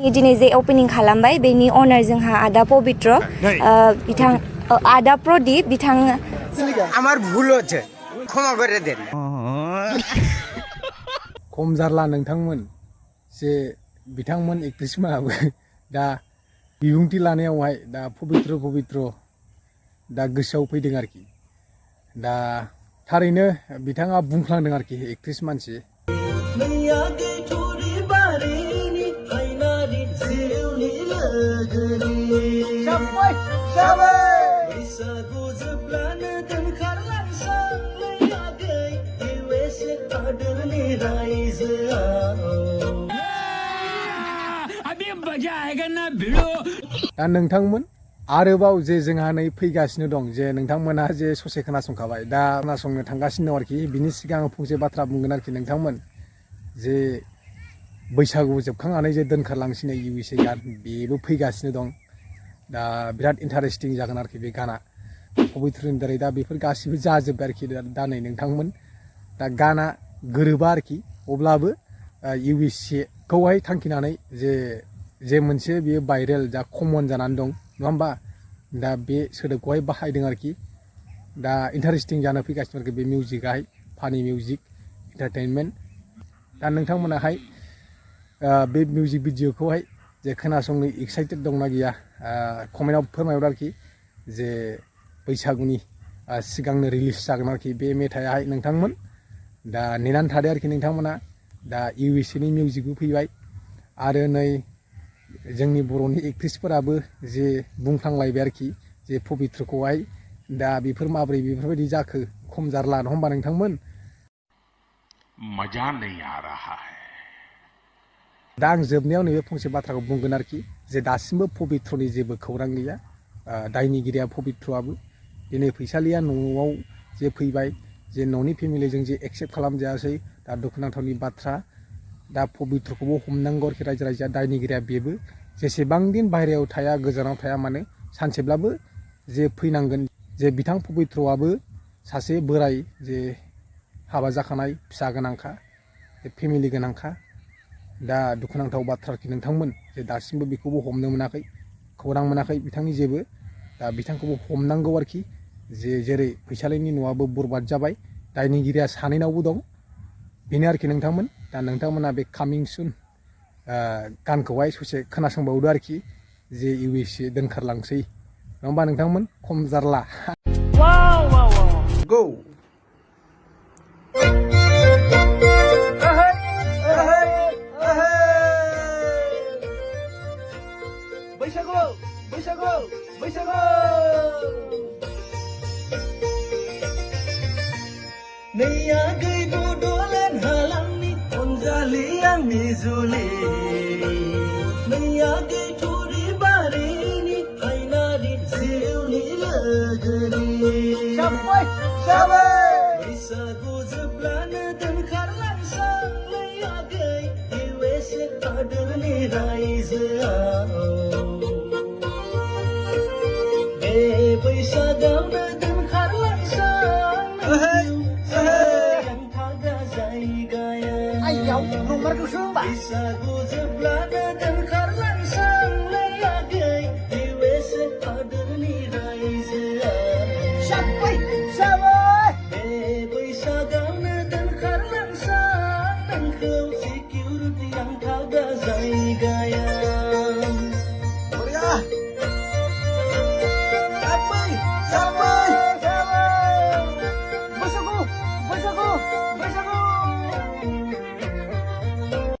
दिनै जे ओपनिं खालामबाय बेनि अनार जोंहा आदा पबित्र बिथां आदा प्रदीप बिथां আমার ভুল হচ্ছে ক্ষমা করে দেন खम जारला नोंथांमोन जे बिथांमोन एक्ट्रेसमोनाबो दा बिबुंथि लानायावहाय दा पबित्र दा गोसोआव फैदों आरोखि दा थारैनो बिथाङा बुंफ्लांदों आरोखि एक्ट्रेस मानसि दा नोंथांमोन आरोबाव जे जोंहा नै फैगासिनो दं जे नोंथांमोना जे ससे खोनासंखाबाय दा खोनासंनो थांगासिनो दं आरोखि बिनि सिगां फंसे बाथ्रा बुंगोन आरोखि नोंथांमोन जे बैसागु जोबखांनानै जे दोनखारलांसिनो इउएसए गान बेबो फैगासिनो दं दा बिराद इन्टारेस्टिं जागोन आरोखि बे गाना पबित्रनि दारै दा बेफोर गासिबो जाजोब्बाय आरोखि दा नै नोंथांमोन दा गाना गोरोबा आरोखि अब्लाबो इउएसए खौहाय थांखिनानै जे मोनसे बियो भाइरेल जा कमन जानानै दं नङा होमबा दा बे सोदोबखौहाय बाहायदों आरोखि दा इन्टारेस्टिं जानो फैगासिनो आरोखि बे मिउजिकआहाय फानि मिउजिक एन्टारटेनमेन्ट दा नोंथांमोनाहाय बे मिउजिक भिडिअखौहाय जे खोनासंनो एक्साइटेड दंना गैया कमेन्टआव फोरमायहर आरोखि जे बैसागुनि सिगांनो रिलिज जागोन आरोखि बे मेथाइयाहाय नोंथांमोन दा नेनानै थादो आरोखि नोंथांमोना दा इउएसएनि मिउजिकबो फैबाय आरो नै जोंनि बर'नि एक्ट्रेसफोराबो जे बुंफ्लांलायबाय आरोखि जे पबित्रखौहाय दा बेफोर माबोरै बेफोरबायदि जाखो खम जारला नङा होमबा नोंथांमोन मजा नहीं आ रहा है दा आं जोबनायाव नैबे फंसे बाथ्राखौ बुंगोन आरोखि जे दासिमबो पबित्रनि जेबो खौरां गैया दायनिगिरिया पबित्रआबो दिनै फैसालिया न'आव जे फैबाय जे न'नि फेमिलिजों जे एक्सेप्ट खालामजायासै दा दुखुनांथावनि बाथ्रा दा पबित्रखौबो हमनांगौ आरोखि रायजो राजाया दायनिगिरिया बेबो जेसेबां दिन बाहेरायाव थाया गोजानाव थाया मानो सानसेब्लाबो जे फैनांगोन जे बिथां पबित्रआबो सासे बोराय जे हाबा जाखानाय फिसा गोनांखा फेमिलि गोनांखा दा दुखुनांथाव बाथ्रा आरोखि नोंथांमोन जे दासिमबो बेखौबो हमनो मोनाखै खौरां मोनाखै बिथांनि जेबो दा बिथांखौबो हमनांगौ आरोखि जेरै फैसालिनि न'आबो बरबाद जाबाय दायनिगिरिया सानैनावबो दं बेनो आरोखि नोंथांमोन दा नोंथांमोना बे कामिं सुन गानखौहाय ससे खोनासंबावदो आरोखि जे इउएसए दोनखारलांसै नङा होमबा नोंथांमोन खम जारला गौ बैसागु नैया गैबो दलेन हालांनि अनजालि आंनि जुलि नैया गैथुरि बारिनि हायनारि जिउनि लोगोरि बैसागु जोबब्लानो दोनखारलांसां नैया गै इउएसए हादोरनि रायजोआव बैसागावनो दोनखारलांसां जायगाया बैसागु जोबब्लानो